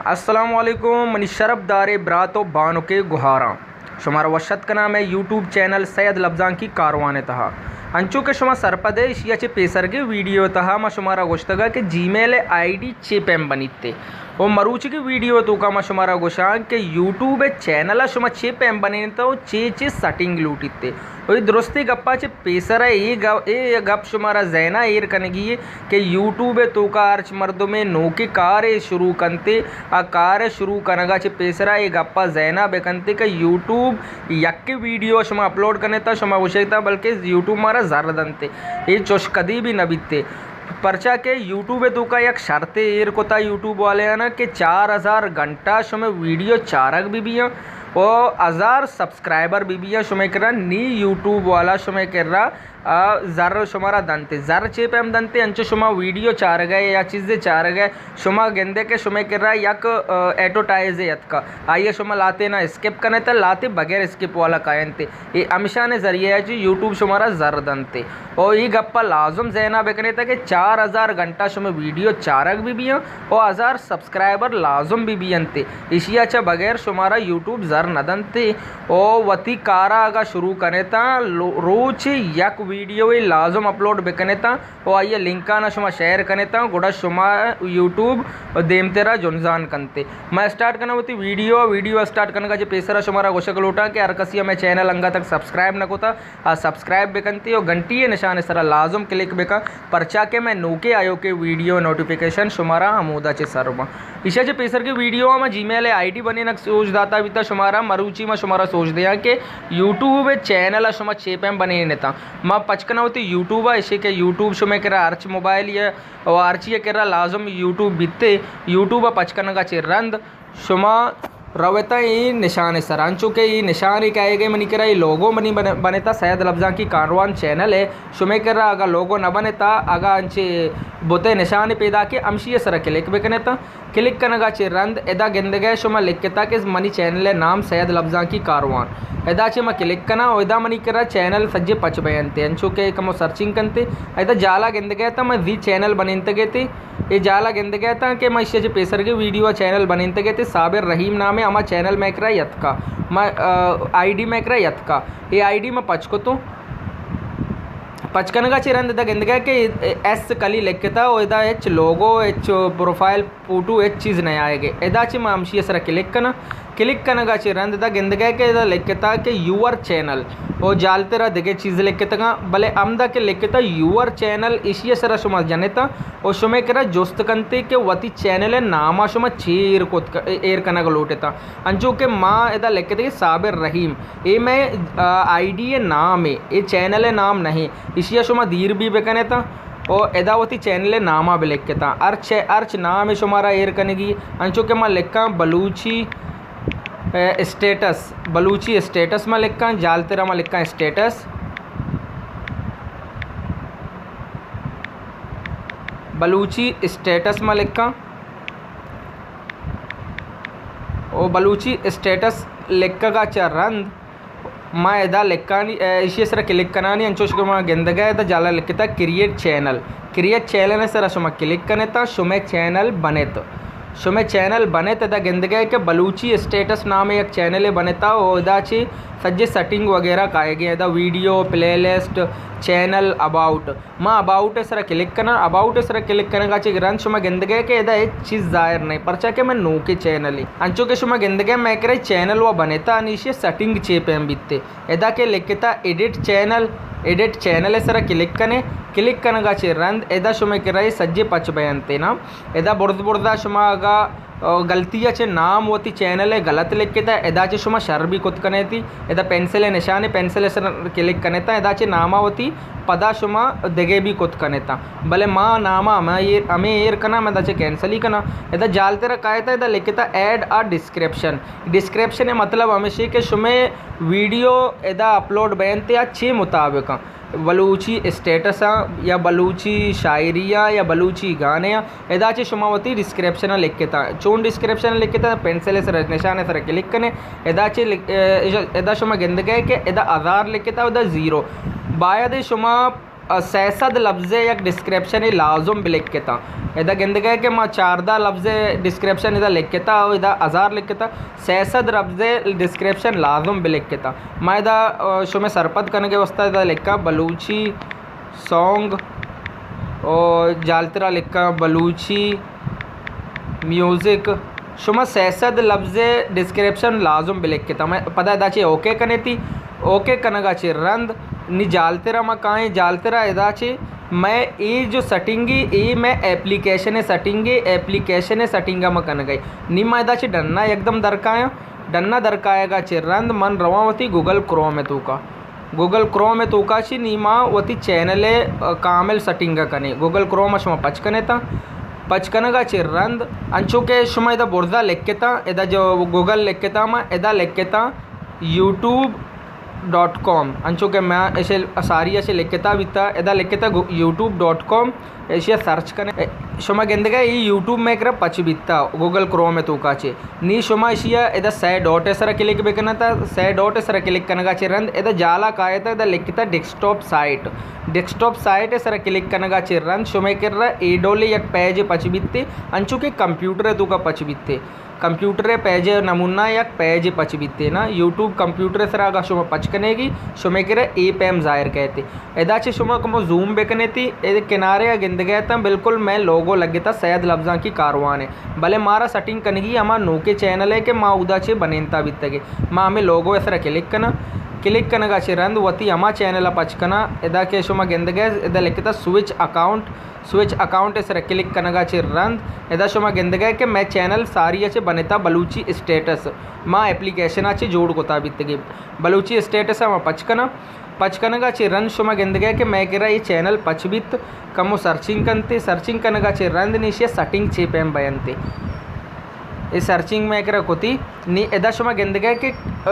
السلام علیکم منی شرپ دارے برات و بانکے گہاراں، شمارا وش اتک کناں مئے یوٹیوب چینل سید لبزانکی کاروان ء تہا۔ انچو کہ شما سرپد ء ایشی ء چہ پیسرگے ویڈیو ء تہا ما شمارا گوشتگ ء کہ جی میل ء آئی ڈی چے پیم بنیت ء، و مروچیگی ویڈیو ء توکا ما شمارا گوشاں کہ یوٹیوب ء چینل ء شما چے پیم بنینت و چے چے سیٹنگ لوٹیت ء۔ و اے درستیں گپا چہ پیسرا اے گ-، اے گپ شمارا ذہنا ایر کنگی اے کہ یوٹیوب ء توکا ہرچ مردمے نوکیں کارے شروع کنتے، آ کار ء شروع کنگا چہ پیسرا اے گپا ذہنا بکنتے کہ یوٹیوب یکے ویڈیو شما اپلوڈ کنتا، شما گوشتا بلکہ یوٹیوب مارا زر دنتے۔ اے چوش کدی بھی نہ بیتے۔ پرچا کہ یوٹیوب ء توکا یک شرطے ایر کتا یوٹیوب والیانا کہ چار ہزار گھنٹہ شمئے ویڈیو چارگ بہ بیاں و ہزار سبسکرائبر بہ بیاں شمئے کرا، نی یوٹیوب والا شمئے کرا، آ، زر شمارا دنتے۔ زر چے پیم دنتے؟ انچو شما ویڈیو چارگئے یا چیزے چارگئے، شما گندے کہ شمئے کرا یک، آ، ایڈورٹائزے اتکا، آئیے شما لاتے نا اسکپ کنئے تا لاتے بغیر اسکپ والا کاینتے۔ اے ہمشانے ذریعہ ء چہ یوٹیوب شمارا زر دنتے۔ او اے گپ ء لازم ذہنا بکنیت کہ چار ہزار گھنٹہ شمئے ویڈیو چارگ بہ بیاں او ہزار سبسکرائبر لازم بہ بینتے۔ ایشی ء چہ بغیر شمارا یوٹیوب زر نہ دنتے۔ او وتی کارا اگاں شروع کنیتاں، لو-، روچ یک ویڈیوے لازم اپلوڈ بکنیتاں۔ و آئی ء لنکانا شما شیئر کنیتاں، گڑا شما یوٹیوب دیمترا جنزان کنتے۔ ما اسٹارٹ کناں وتی ویڈیو، ویڈیو اسٹارٹ کنگا چہ پیسرا شمارا گوشگ لوٹاں کہ ہر کسی ہمے چینل انگا تک سبسکرائب نہ کتا، آ سبسکرائب بکنتے و گھنٹی ء نشان سرا لازم کلک بکن، پرچا کہ میں نوکے آیوکے ویڈیو نوٹیفیکیشن شمارا ہمودا چہ سر باں۔ ایشا چہ پیسر کے ویڈیو ما جی میل آئی ڈی بنینگ سوج داتا بیتا شمارا، مروچی ما شمارا سوج دیاں کہ یوٹیوب چینل شما چے پیم بنینتا۔ ما پچ کناں وتی یوٹیوب ء، ایشی کہ یوٹیوب شمئے کرا ہرچ موبائل یا و ہرچی ء کرا لازم یوٹیوب بیتے، یوٹیوب ء پچ کنگا چہ رند شما رویتا اے نشان ء سرا، انچو کہ اے نشان ء کئیگ ء منی کرا اے لوگو منی بن-، بنتا سید لبزانکی کاروان چینل ء، شمئے کرا اگا لوگو نہ بنتا، اگا انچے بوتے نشان ء پیدا کہ ہمشی ء سرا کلک بکنتا۔ کلک کنگا چہ رند ادا گندگئے شما لکھتا کہ منی چینل ء نام سید لبزانکی کاروان۔ ادا چہ ما کلک کناں و ادا منی کرا چینل سجے پچ بینتے، انچو کہ کمو سرچنگ کنتے۔ ادا جالا گندگئے تا من زی چینل بنینتگے تے۔ اے جالا گندگئے تا کہ من ایشی چہ پیسرگے ویڈیو ء چینل بنینتگے تے، صابر رحیم نام ء ہما چینل مئے کرا یتکا۔ ما، آ، آئی ڈی مئے کرا یتکا۔ اے آئی ڈی ما پچ کتوں۔ پچ کنگا چہ رند ادا گندگئے کہ ایس کلی لکھتا و ادا ہچ لوگو، ہچ پروفائل فوٹو ہچ چیز نہ آئیگے۔ ادا چہ ما ہمشی سرا کلک کناں۔ کلک کنگا چہ رند ادا گندگئے کہ ادا لکھتا کہ یور چینل او جالترا دگہ چیز لکھتگاں، بلے ہمدا کہ لکھتا یور چینل، ایشی سرا شما جنتا او شمے کرا جست کنتے کہ وتی چینل ناما شما چی ایر کت ک-، ایر کنگ لوٹتا۔ انچو کہ ما ادا لکھتے صابر رحیم، اے مئے، آ، آئی ڈی ء نام ء، اے چینل ء نام نہ ایں۔ ایشی ء شما دیر بھی بکنیت و ادا وتی چینل ء نام ء بلکتاں۔ ہرچ، ہرچ نام ء شمارا ایر کنگی، انچو کہ ما لکھاں بلوچی، آ، اسٹیٹس، بلوچی اسٹیٹس ما لکھاں، جالترا ما لکھاں اسٹیٹس، بلوچی اسٹیٹس ما لکھاں۔ او بلوچی اسٹیٹس لکھگا چہ رند ما ادا لکھانی، اے، ایشی سرا کلک کنانی، انچوش کہ ما گندگا ادا جالا لکھتا کریئیٹ چینل۔ کریئیٹ چینل سرا شما کلک کنیتا، شمے چینل بنیت۔ شمے چینل بنیت، ادا گندگا کہ بلوچی اسٹیٹس نام یک چینل بنیتا، او ادا چی سجے سیٹنگ وغیرہ کائے گئے، ادا ویڈیو، پلے لسٹ، چینل، اباؤٹ۔ ما اباؤٹ ء سرا کلک کناں، اباؤٹ ء سرا کلک کنگا چہ رند شما گندگئے کہ ادا ہچ چیز ظاہر نہ، پرچا کہ من نوکے چینل ء۔ انچو کہ شما گندگئے مئے کرا چینل و بنیتا، انیشی سیٹنگ چے پیم بیتے۔ ادا کہ لکھتا ایڈٹ چینل، ایڈٹ چینل ء سرا کلک کنے، کلک کنگا چہ رند ادا شما کرا سجے پچ بینتے نا۔ ادا برز برزا شما اگا او غلطی ء چہ نام وتی چینل ء غلط لکھتہ، ادا چہ شما شر بھی کت کنیتی، ادا پینسل ء نشان ء، پینسل ء سر کلک کنیتا، ادا چہ نام ء وتی پدا شما دگہ بھی کت کنیتا۔ بلے ما نام ء ہمے ایر، ہمے ایر کناں، من ادا چہ کینسل ہی کناں۔ ادا جالتر ء کایتا، ادا لکھتا ایڈ ا ڈسکرپشن۔ ڈسکرپشن ء مطلب ہمیشی کہ شمے ویڈیو ادا اپلوڈ بینت یا چی مطابق بلوچی اسٹیٹس آں یا بلوچی شاعری آں یا بلوچی گانے آں، ادا چہ شما وتی ڈسکرپشن ء لکھتا۔ چون ڈسکرپشن ء لکھتا؟ پینسل ء سر نشان ء سر کلک کنے، ادا چہ لکھ-، اے، ادا شما گندگئے کہ ادا ہزار لکھتا، ادا زیرو۔ باید شما سئے سد لبزے یک ڈسکرپشنے لازم بلکتاں۔ ادا گندگئے کہ ما چاردہ لبزے ڈسکرپشن ادا لکتا و ادا ہزار لکتا، سئے سد لبزے ڈسکرپشن لازم بلکتاں۔ ما ادا، آ، شمئے سرپد کنگے واسطہ ادا لکا بلوچی سانگ و جالترا لکا بلوچی میوزک۔ شما سئے سد لبزے ڈسکرپشن لازم بلکتاں۔ ما پدا ادا چہ اوکے کنیتی، اوکے کنگا چہ رند نی جالترا ما کائیں، جالترا ادا چہ مئے اے جو سیٹنگے، اے مئے اپلیکیشن سیٹنگے، اپلیکیشن سیٹنگا ما کنگئے۔ نی ما ادا چہ ڈنا یکدم درکایاں، ڈنا درکایگا چہ رند من رواں وتی گوگل کروم توکا۔ گوگل کروم توکا چہ نی ما وتی چینل، آ، کامل سیٹنگ کنیں۔ گوگل کروم شما پچ کنیتا، پچ کنگا چہ رند انچو کہ شما ادا برزا لکھتا، ادا جو گوگل لکھتا ما ادا لکھتا یوٹیوب ڈاٹ کام، انچو کہ ما اشے ساری اشے لکھتا بیتا، ادا لکھتا گو-، YouTube dot com, Asia search کنے۔ اے، شما گندگا اے یوٹیوب مئے کرا پچ بیتا گوگل کروم توکا چہ۔ نی شما ایشیا ادا سئے ڈاٹ سرا کلک بکنتا، سئے ڈاٹ سرا کلک کنگا چہ رند ادا جالا کایتا، ادا لکھتا ڈیسکٹاپ سائٹ۔ ڈیسکٹاپ سائٹ سرا کلک کنگا چہ رند شمئے کرا اے ڈولے یک پیج پچ بیتے، انچو کہ کمپیوٹر توکا پچ بیتے۔ کمپیوٹر پیج نمونہ یک پیج پچ بیتے نا، یوٹیوب کمپیوٹر سرا اگا شما پچ کنیگی، شمئے کرا اے پیم ظاہر کئیتے۔ ادا چہ شما کمو زوم بکنیتی، اے کنارے ء گندگئے تاں بالکل مئے لوگو لگتا سید لبزاں کی کاروان ء۔ بلے مارا سیٹنگ کنگی ہما نوکیں چینل ء کہ ما اودا چہ بنینتا بیتگے۔ ما ہمے لوگو ء سرا کلک کناں۔ کلک کنگا چہ رند وتی ہما چینل ء پچ کناں۔ ادا کہ شما گندگئے ادا لکھتا سوئچ اکاؤنٹ، سوئچ اکاؤنٹ ء سرا کلک کنگا چہ رند ادا شما گندگئے کہ مئے چینل ساری ء چہ بنتا بلوچی اسٹیٹس ما اپلیکیشن ء چہ جوڑ کتا بیتگے۔ بلوچی اسٹیٹس ء ما پچ کناں۔ پچ کنگا چہ رند شما گندگئے کہ مئے کرا اے چینل پچ بیت، کمو سرچنگ کنتے، سرچنگ کنگا چہ رند نی ایشی ء سیٹنگ چے پیم بینتے۔ اے سرچنگ مئے کرا کتی، نی ادا شما گندگئے کہ، آ،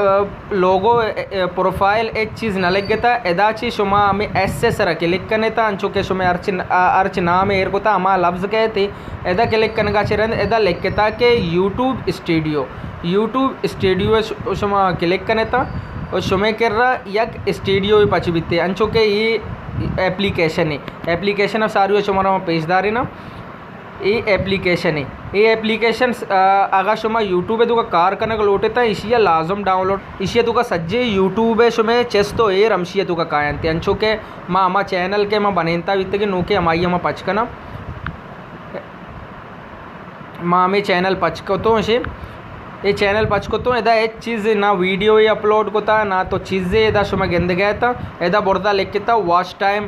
لوگو، آ، آ، پروفائل ہچ چیز نہ لگتا، ادا چہ شما ہمے ایس ء سرا کلک کنیتا، انچو کہ شما ہرچ ن-، آ، ہرچ نام ایر کتا ہما لبز کئیتے، ادا کلک کنگا چہ رند ادا لکھتا کہ یوٹیوب اسٹوڈیو۔ یوٹیوب اسٹوڈیو ء ش-، شما کلک کنیتا و شمئے کرا یک اسٹوڈیو پچ بیتے، انچو کہ اے اپلیکیشن ہے۔ اپلیکیشن ء ساری ء شمارا ما پیش داریناں۔ اے اپلیکیشن ہے۔ اے اپلیکیشن، آ، اگا شما یوٹیوب ء توکا کار کنگ لوٹیتا، ایشی ء لازم ڈاؤن لوڈ، ایشی ء توکا سجے یوٹیوب ء شمئے چست و ایر ہمشی ء توکا کاینتے، انچو کہ ما ہما چینل کہ ما بنینتا بیتگے نوکے ہمائی ء ما پچ کناں۔ ما ہمے چینل پچ کتوں اشے۔ اے چینل پچ کتوں، ادا ہچ چیز نہ ویڈیو اے اپلوڈ کتا، نہ تو چیزے۔ ادا شما گندگئے تا، ادا برزا لکھتا واچ ٹائم۔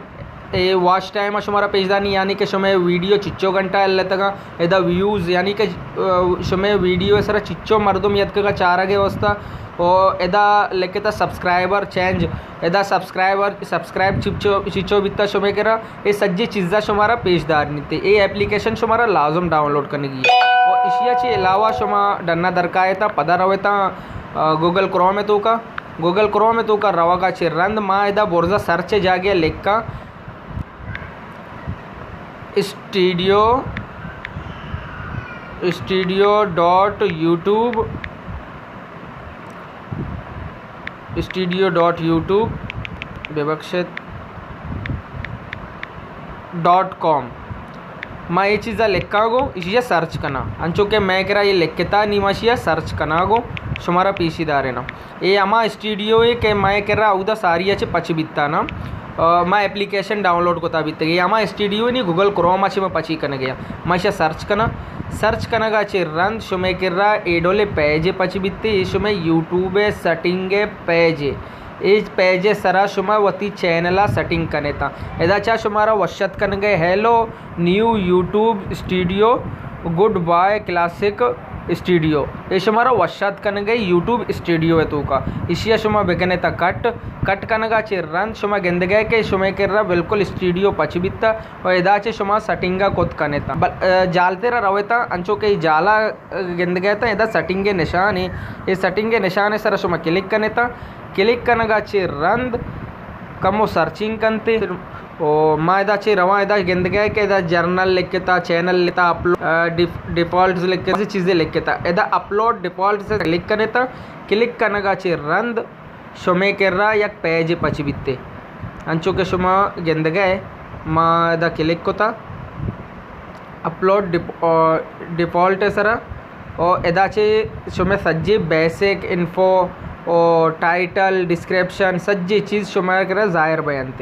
اے واچ ٹائم شمارا پیش دانی، یعنی کہ شمے ویڈیو چچو گھنٹہ لتگا۔ ادا ویوز، یعنی کہ، آ، شمے ویڈیو سرا چچو مردم یتکگا چارگے واسطہ۔ او ادا لکھتا سبسکرائبر چینج۔ ادا سبسکرائبر، سبسکرائب چچو، چچو بیتا شمے کرا۔ اے سجی چیزا شمارا پیش دارنیتے۔ اے اپلیکیشن شمارا لازم ڈاؤن لوڈ کنگی ہے۔ و اشیا چہ علاوہ شما ڈنا درکایتا، پدا رویتا، آ، گوگل کروم توکا۔ گوگل کروم توکا روگا چہ رند ما ادا برزا سرچ جاگہ لکھاں studio, studio dot YouTube, studio dot YouTube, ببخشت، ڈاٹ کام۔ ما اے چیزا لکھاں گو، ایشیا سرچ کناں۔ انچو کہ مئے کرا اے لکھتا نی، ما ایشیا سرچ کناں گو، شمارا پیشی داریناں۔ اے ہما اسٹوڈیو اے کہ مئے کرا اودا ساری ء چہ پچ بیتا نا۔ آ، ما اپلیکیشن ڈاؤن لوڈ کتا بیتگ۔ اے ہما اسٹوڈیو نی گوگل کروم ء چہ ما پچی کنگ ء۔ ما ایشا سرچ کناں۔ سرچ کنگ ء چہ رند شمئے کرا اے ڈولے پیج پچ بیتے، اے شمئے یوٹیوب ء سیٹنگ ء پیج۔ اے پیج ء سرا شما وتی چینل ء سیٹنگ کنیتا۔ ادا چا شمارا وشت کنگ ء hello new YouTube studio, good bye classic studio. اے شمارا وشات کنگے یوٹیوب اسٹوڈیو ء توکا۔ ایشی ء شما بکنے تا کٹ، کٹ کنگا چہ رند شما گندگے کہ شمے کرا بالکل اسٹوڈیو پچ بیتا و ادا چہ شما سیٹنگ ء کت کنے تا۔ بل-، ء، جالتر ء روے تا، انچو کہ اے جالا گندگے تا، ادا سیٹنگ ء نشان ہے۔ اے سیٹنگ ء نشان ء سر شما کلک کنے تا۔ کلک کنگا چہ رند کمو سرچنگ کنتے۔ او ما ادا چہ رواں، ادا گندگے کہ ادا جرنل لکھتا، چینل لکھتا، اپلو-، آ، ڈیف-، ڈیفالٹس لکھتا، چیزیں لکھتا۔ ادا اپلوڈ ڈیفالٹس کلک کنتا۔ کلک کنگا چہ رند شمے کرا یک پیج پچ بیتے۔ انچو کہ شما گندگئے، ما ادا کلک کتا اپلوڈ ڈیپ-، آ، ڈیفالٹ ءِ سرا، او ادا چہ شمئے سجے بیسک انفو او ٹائٹل، ڈسکرپشن، سجے چیز شمئے کرا ظاہر بینت۔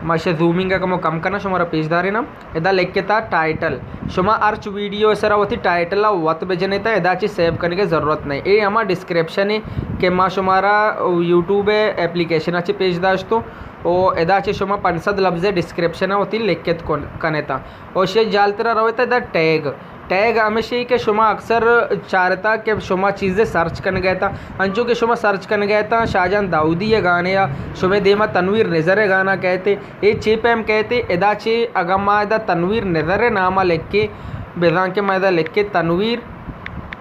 ما اشی زومنگ ءَ کمو کم کناں، شمارا پیش داریناں۔ ادا لکھتا ٹائٹل۔ شما ہرچ ویڈیو ءِ سرا وتی ٹائٹل ءَ وت بجنیتا، ادا چہ سیو کنگے ضرورت نہ۔ اے ہما ڈسکرپشن اے کہ ما شمارا یوٹیوب ءِ اپلیکیشن ءَ چہ پیش داشتوں۔ او ادا چہ شما پنچ سد لفظ ڈسکرپشن ءَ وتی لکھت کن-، کنیتا۔ او اشی جالترا رویتا ادا ٹیگ۔ ٹیگ ہمیشی کہ شما اکثر چارتا کہ شما چیزے سرچ کنگیتا، انچو کہ شما سرچ کنگیتا شاہجان داؤدی ءِ گانے ءَ، شمئے دیما تنویر نذر ءِ گانا کئیت، اے چے پیم کئیت؟ ادا چہ اگاں ما ادا تنویر نذر ءِ نام ءَ لکھیں، بزاں کہ ما ادا لکھیں تنویر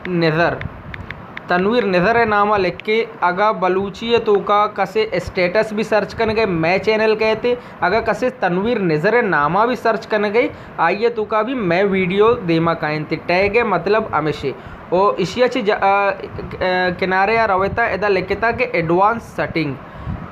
نذر، تنویر نذر ءِ نام ءَ لکھیں، اگاں بلوچی ءِ توکا کسے اسٹیٹس بھی سرچ کنگے، مئے چینل کئیت، اگاں کسے تنویر نذر ءِ نام ءَ بھی سرچ کنگے، آئی ءِ توکا بھی مئے ویڈیو دیما کاینت۔ ٹیگ ءِ مطلب ہمیشی۔ او اشی ءَ چہ جا-، آ، آ، کنارے ءَ رویتا، ادا لکھتا کہ ایڈوانس سیٹنگ۔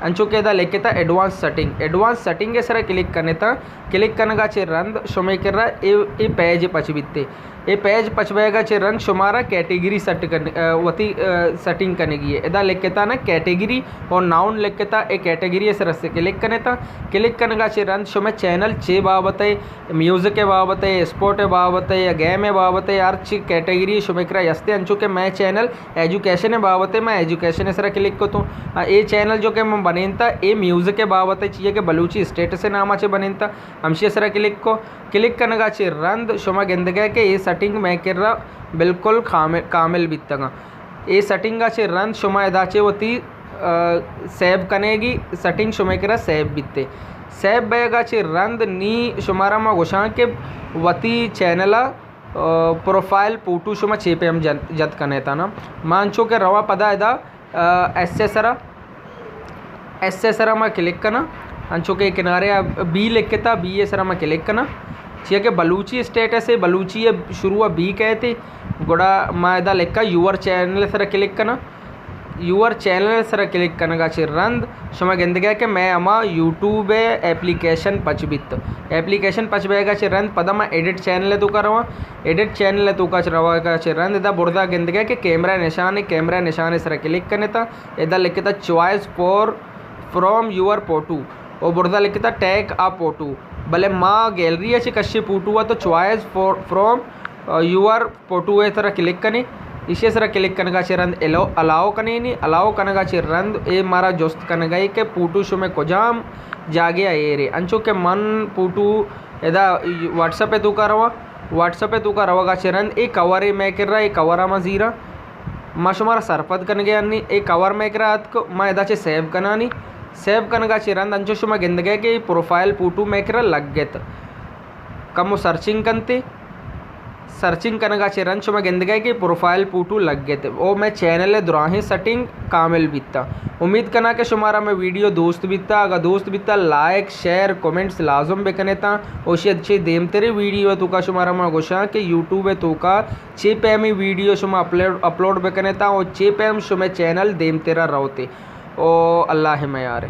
انچو کہ ادا لکھتا ایڈوانس سیٹنگ۔ ایڈوانس سیٹنگ ءِ سرا کلک کنیتا، کلک کنگا چہ رند شمئے کرا اے، اے پیج پچ بیتے۔ اے پیج پچ بئیگا چہ رند شمارا کیٹیگری سیٹ کن-، آ، وتی، آ، سیٹنگ کنگی اے۔ ادا لکھتا نا کیٹیگری او ناؤن لکھتا، اے کیٹیگری ءِ سرا سے کلک کنیتا۔ کلک کنگا چہ رند شمئے چینل چے بابت ءَ، میوزک ءِ بابت ءَ، اسپورٹ ءِ بابت ءَ یا گیم ءِ بابت ءَ، ہرچ کیٹیگری شمئے کرا ہستے، انچو کہ مئے چینل ایجوکیشن ءِ بابت ءَ، ما ایجوکیشن ءِ سرا کلک کتوں۔ آ، اے چینل جو کہ من بنینتا، اے میوزک ءِ بابت ءَ چیئے کہ بلوچی اسٹیٹس ءِ نام ءَ چہ بنینتا، ہمشی ءِ سرا کلک کو۔ کلک کنگا چہ رند شما گندگئے کہ اے سیٹنگ مئے کرا بالکل کامل، کامل بیتگاں۔ اے سیٹنگا چہ رند شما ادا چہ وتی، آ، سیو کنگی سیٹنگ شمئے کرا سیو بیتے۔ سیو بئیگا چہ رند نی شمارا ما گوشاں کہ وتی چینل ءَ، آ، پروفائل پوٹو شما چے پیم جن-، جت کنیتا نا۔ ما انچو کہ رواں پدا ادا، آ، ایس ءِ سرا، ایس ءِ سرا ما کلک کناں۔ انچو کہ کنارے ءَ بی لکھتا، بی ءِ سرا ما کلک کناں۔ چیا کہ بلوچی اسٹیٹس ءَ، بلوچی ءِ شروع ءَ بی کئیت، گڑا ما ادا لکھاں یور چینل ءِ سرا کلک کناں۔ یور چینل ءِ سرا کلک کنگا چہ رند شما گندگئے کہ مئے ہما یوٹیوب ءِ اپلیکیشن پچ بیت۔ اپلیکیشن پچ بئیگا چہ رند پدا ما ایڈٹ چینل ءِ توکا رواں۔ ایڈٹ چینل ءِ توکا چہ روگا چہ رند ادا برزا گندگئے کہ کیمرہ نشان اے، کیمرہ نشان ءِ سرا کلک کنیتا۔ ادا لکھتا choice for, from your photo, او برزا لکھتا ٹیک آ فوٹو۔ بلے ما گیلری ءَ چہ کشی فوٹو ءَ تو choice for, from, uh, your photo ءِ سرا کلک کنیں۔ ایشی ءِ سرا کلک کنگا چہ رند الو-، الاؤ کنیں نی، الاؤ کنگا چہ رند اے مارا جست کنگا اے کہ فوٹو شمئے کجام جاگہ ءَ ایر اے۔ انچو کہ من فوٹو ادا واٹس ایپ ءِ توکا رواں، واٹس ایپ ءِ توکا روگا چہ رند اے کور اے مئے کرا، اے کور ءَ ما زیراں۔ ما شمارا سرپد کنگے انی، اے کور مئے کرا اتک، ما ادا چہ سیو کنانی۔ سیو کنگا چہ رند انچو شما گندگئے کہ اے پروفائل فوٹو مئے کرا لگت۔ کمو سرچنگ کنتے، سرچنگ کنگا چہ رند شما گندگئے کہ پروفائل فوٹو لگت۔ او مئے چینل ءِ دراہیں سیٹنگ کامل بیتا۔ امید کناں کہ شمارا مئے ویڈیو دوست بیتا۔ اگاں دوست بیتا، لائک، شیئر، کمنٹس لازم بکنیتا۔ او اشی ءَ چہ دیمتریں ویڈیو ءِ توکا شمارا ما گوشاں کہ یوٹیوب ءِ توکا چے پیمیں ویڈیو شما اپلوڈ، اپلوڈ بکنیتا او چے پیم شمئے چینل دیمترا روتے۔ او اللہ ءِ میارے۔